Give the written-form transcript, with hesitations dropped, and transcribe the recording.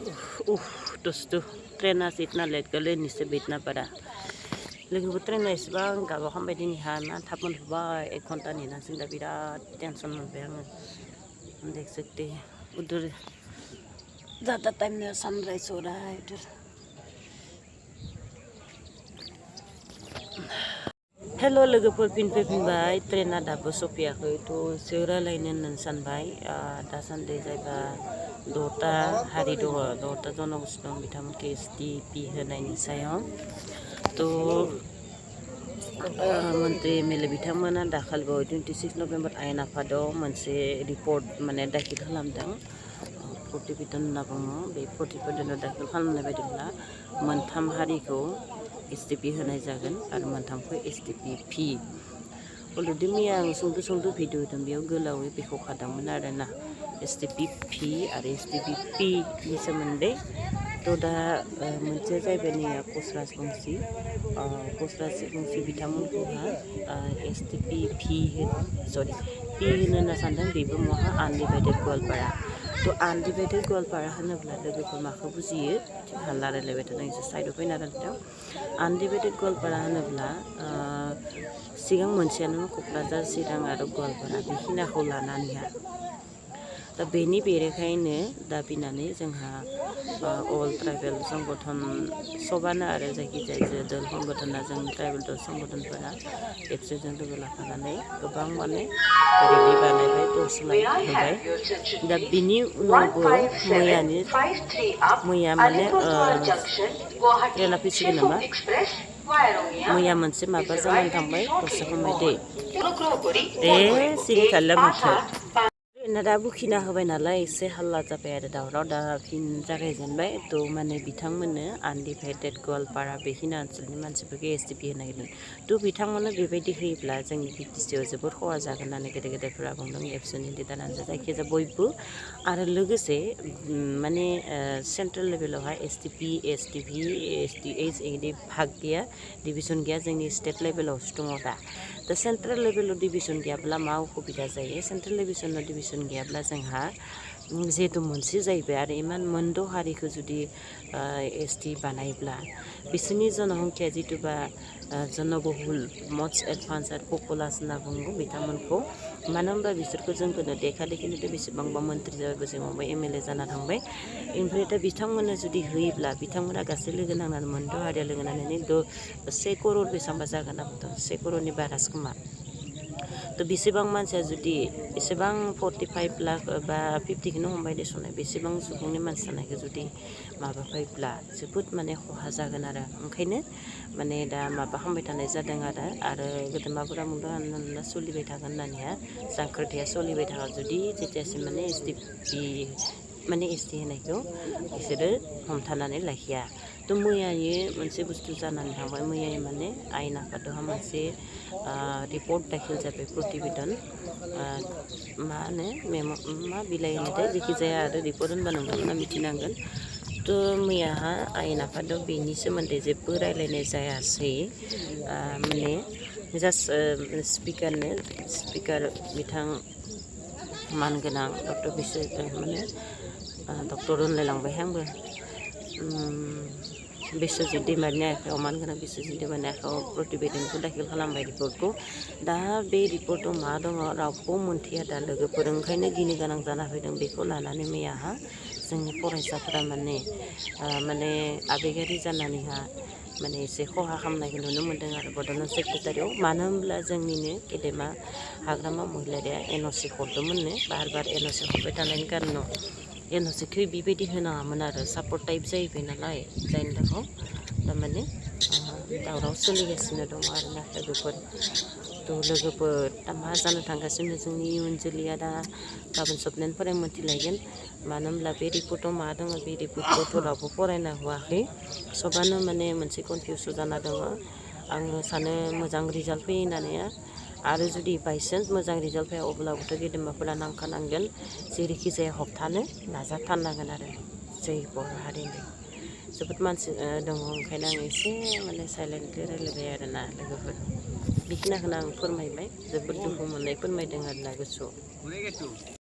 Dostu trena sitna let kali ni sebitna pada. Lagi trena isbang kalau hambai di nihan mantap mencoba kontan ni nasi dah birat tension membang. Dek sekte udah ज़्यादा time में sunrise हो रहा है इधर. Hello लोगोफोर फिनबाय ट्रेना दाबो सफैयाखै थ' रायलायनो होननानै सानबाय दासान्दि जायबा 10टा हारि दङ 10टा जनगोष्ठी दं बिथांमोनखौ STP होनायनि सायाव थ' मन्त्रि एमएलए बिथांमोना दाखालिबो 26 नभेम्बर आयेन आफादाव मोनसे रिपर्ट माने दाखिल खालामदों प्रतिवेदन होनना बुङो बे प्रतिवेदनाव दाखिल खालामनाय बायदिब्ला मोनथाम हारिखौ STP होनाय जागोन आरो मोनथामखौ STP अलरेडि मैया आं सुंद' भिडिअ होदों बेयाव गोलावै बेखेवखादोंमोन आरोना STP आरो STP नि सोमोन्दै थ' दा मोनसे जायगानिया कच राजबंसि बिथांमोनखौहा STP P होनो होनना सानदों बेबो महा आनडिभाइडेड गवालपारा थ' आनडिभाइडेड गवालपारा होनोब्ला लोगोफोर माखौ बुजियो हाल्ला रायलायबाय थादों एसे साइडआव फैना रायलायदों आनडिभाइडेड गवालपारा होनोब्ला सिगां मोनसेयानो क'क्राझार चिरां आरो गवालपारा बेखिनिखौ लानानैहा दा बेनि बेरेखायनो दाबिनानै जोंहा अल ट्राइबेल संगठन सबानो आरो जायखिजाया दल संगठना जों ट्राइबेल दल संगठनफोरा एबसुजों लोगो लाफानानै गोबां माने रेलि बानायबाय दसलाय होबाय दा बिनि उनावबो मैया माने ट्रेना फैसिगोन नामा मैया मोनसे माबा जानानै थांबाय दसे खमाय दे सिरि थाला माथो ट्रेना दा बुखिना होबाय नालाय एसे हाल्ला जाबाय आरो दावराव दा फिन जागायजेनबाय थ' माने बिथांमोननो आनडिभाइडेड गवालपारा बेखिनि ओनसोलनि मानसिफोरखौ STP होनो नागिरदों थ' बिथांमोननो बेबायदि होयोब्ला जोंनि BTCआव जोबोद खहा जागोन होननानै गेदेरफोरा बुंदों एबसुनि लिडारानो जायखिजाया बयबो आरो लोगोसे माने सेन्ट्रेल लेभेलावहाय STP STV STH बिदि भाग गैया डिभिजन गैया जोंनि स्टेट लेभेलावसो दङ दा सेन्ट्रेल लेभेलाव डिभिजन गैयाब्ला मा उसुबिदा जायो सेन्ट्रेल लेभेलाव डिभिजन गैयाब्ला जोंहा जिहेतु मोनसे जाहैबाय आरो इमान मोनद' हारिखौ जुदि ST बानायब्ला बिसोरनि जनसंख्या जिथुबा जनबहुल मस्ट एडभान्स आरो पपुलास होनना बुङो बिथांमोनखौ मानो होनबा बिसोरखौ जोंखौनो देखा-देखिनिथ' बेसेबांबा मन्त्रि जाबाय बेसेबांबा MLA जाना थांबाय ओमफ्राय दा बिथांमोननो जुदि होयोब्ला बिथांमोना गासै लोगो नांनानै मोनद' हारिया लोगो नांनानै 1 करोड़ बेसेबांबा जागोन ना बुंदों 1 करोड़नि बारासो खोमा थ' बेसेबां मानसिया जुदि एसेबां 45 लाख बा 50खौनो हमबाय देसनाय बेसेबां सुबुंनि मानसि थानायखौ जुदि माबाफैब्ला जोबोद माने खहा जागोन आरो ओंखायनो माने दा माबा खालामबाय थानाय जादों आरो गोदोमाफोरा बुंदों आनन्दआ सोलिबाय थागोन होननानैहा जांख्रिथाया सोलिबाय थागोन जुदि जेथियासिम माने माने ST होनायखौ बिसोरो हमथानानै लाखिया थ' मैयायो मोनसे बुस्थु जानानै थांबाय मैया माने आयेन आफादावहा मोनसे रिपर्ट दाखिल जाबाय प्रतिवेदन मा होनो मा बिलाइ होनोथाय जायखिजाया आरो रिपर्ट होनबा नोंथांमोना मिथिनांगोन थ' मैयाहा आयेन आफादाव बेनि सोमोन्दै जेबो रायलायनाय जायासै माने जास्ट स्पिकार बिथां मानगोनां डक्टर माने डक्टर होनलायलांबाय आंबो बिश्वजित दैमारिनि आखायाव मानगोनां बिश्वजित दैमारिनि आखायाव प्रतिवेदनखौ दाखिल खालामबाय रिपर्टखौ दा बे रिपर्टआव मा दङ रावबो मोनथिया दा लोगोफोर ओंखायनो गिनो गोनां जाना फैदों बेखौ लानानै मैयाहा जोंनि फरायसाफोरा माने आबेगारि जानानैहा माने एसे खहा खालामनायखौ नुनो मोन्दों आरो बड'लेण्ड सेक्रेटारियाव मानो होनब्ला जोंनिनो गेदेमा हाग्रामा महिलारिया NOC हरदोंमोननो बार NOC हरबाय थानायनि कारनाव NOCखौ बेबायदि होनाङामोन आरो सापर्ट टाइप जाहैबाय नालाय जायनि थाखाय थारमाने दावराव सोलिगासिनो दङ आरोना लोगोफोर दा मा जानो थांगासिनो जोंनि इयुन जोलैया दा गाबोन सबनेनफोरा मोनथिलायगोन मानो होनब्ला बे रिपर्टआव मा दङ बे रिपर्टखौथ' रावबो फरायना होआखै सबानो माने मोनसे कनफिउस जाना दङ आङो सानो मोजां रिजाल्ट फैयो होननानै आरो जुदि बायसान्स मोजां रिजाल्ट फैया अब्लाबोथ' गेदेमाफोरा नांखानांगोन जेरैखि जाया होबथानो नाजाथारनांगोन आरो जै बर' हारिनि जोबोद मानसि दङ ओंखायनो आं एसे माने साइलेन्टलि रायलायबाय आरोना लोगोफोर बेखिनिखौनो आं फोरमायबाय जोबोद दुखु मोननाय फोरमायदों आरोना गोसोआव